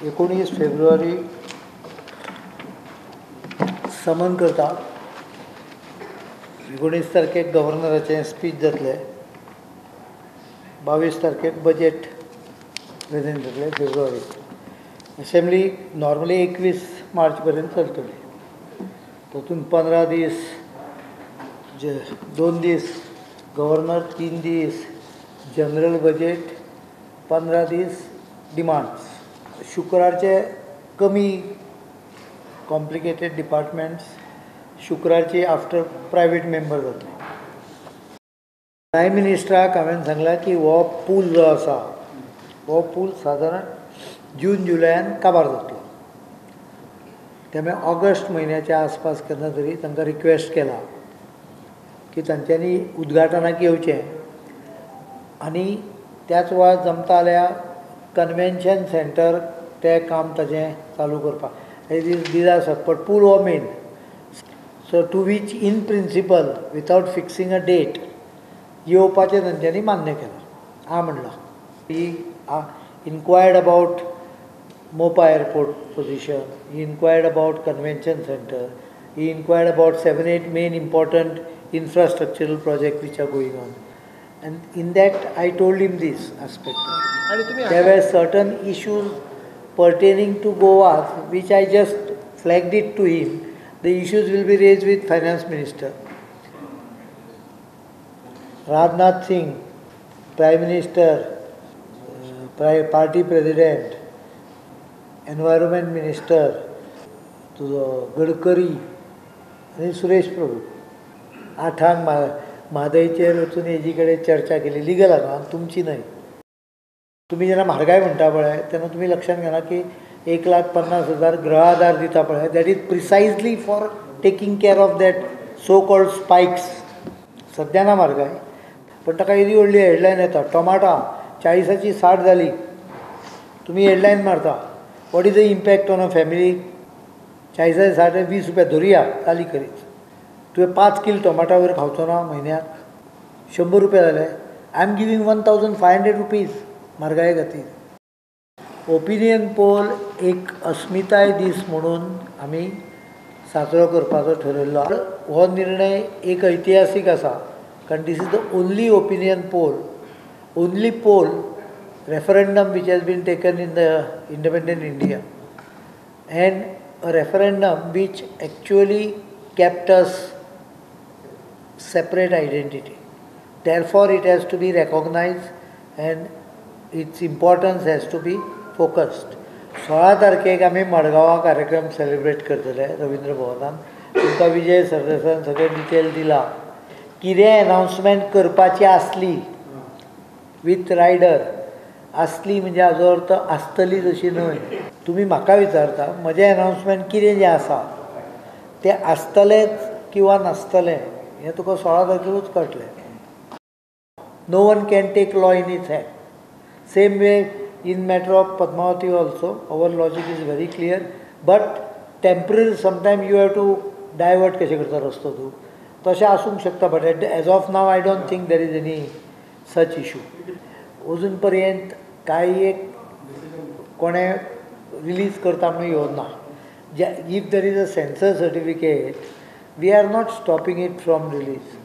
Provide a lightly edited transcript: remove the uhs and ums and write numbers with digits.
19 फेब्रुवारी समन करता. 19 तारखेक गव्हर्नराचें स्पीच जातलें, 22 तारखेक बजेट प्रेजेंट जातलें फेब्रुवारी. असेंब्ली नॉर्मली 21 मार्च पर्यंत चलतली. तातूंत 15 दीस, 2 दीस गव्हर्नर, 3 दीस जनरल बजेट, 15 दीस डिमांड्स. शुक्रारचे कमी कॉम्प्लिकेटेड डिपार्टमेंट्स शुक्रारची आफ्टर प्रायवेट मेंबर जातले. प्रायम मिनिस्टराक हांवें सांगलां की हो पूल जो आसा हो पूल सादारण जून जुलयान काबार जातलो. त्यामुळे ऑगस्ट म्हयन्याच्या आसपास केन्ना तरी तांकां रिक्वेस्ट केला की तांच्यांनी उद्घाटनाक येवचें आनी त्याच वेळार जमता जाल्यार कन्वेन्शन सेंटर तें काम ताजें चालू करपाक. These are but pool हो main. So to which in principle without fixing a date येवपाचें तांच्यांनी मान्य केलां. हां म्हणलां. He inquired about Mopa airport position, he inquired about convention centre, he inquired about 7-8 main important infrastructural project which are going on. And in that I told him this aspect. There were certain issues pertaining to Goa which I just flagged it to him. The issues will be raised with Finance Minister. Rajnath Singh, Prime Minister, Party President, Environment Minister, तुजो गडकरी आनी सुरेश प्रभू 8 म्हादयचेर वचून हेजी कडेन चर्चा केली. Legal आसा, तुमची न्हय. तुमी जेन्ना म्हारगाय म्हणटा पळय तेन्ना तुमी लक्षांत घेना की 1,50,000 गृह आधार दिता पळय, that is precisely for taking care of that so called spikes. सद्या ना म्हारगाय, पण ताका येदी व्हडली हेडलायन येता, टोमाटा 40ची 60 जाली, तुमी हेडलायन मारता. What is the impact on a family? 40ची 60 20 रुपया धरुया चाली करीत. तुवें 5 कील टोमाटा वयर खावचो ना म्हयन्याक, 100 रुपया जाले. I am giving 1500 rupees म्हारगाये खातीर. ओपिनियन पोल एक अस्मिताय दीस म्हणून आमी साजरो करपाचो ठरयल्लो. हो निर्णय एक ऐतिहासीक आसा, कारण this is the only opinion poll, only poll referendum which has been taken in the independent India, and a referendum which actually kept us separate identity. Therefore it has to be recognized and its importance has to be focused. 16 तारखेक आमी मडगांवां कार्यक्रम celebrate करतले रवींद्र भवनान. तुमकां विजय सरदेसायान सगळें detail दिला. कितें अनावन्समेंट करपाची आसली विथ रायडर आसली म्हणजे हाजो अर्थ आसतलीच अशी न्हय. तुमी म्हाका विचारता म्हजें अनावन्समेंट कितें जें आसा तें आसतलेंच किंवा नासतलें हें तुका 16 तारखेकूच कळटलें. No one can take law in his hand. Same way in matter of Padmavati also our logic is very clear, but temporary sometime you have to divert कशें करता रस्तो तूं, तशें आसूंक शकता. But as of now I don't think there is any such issue. अजून पर्यंत कांय एक कोणें रिलीज करता म्हणून येवना ना. If there is a censor certificate we are not stopping it from release.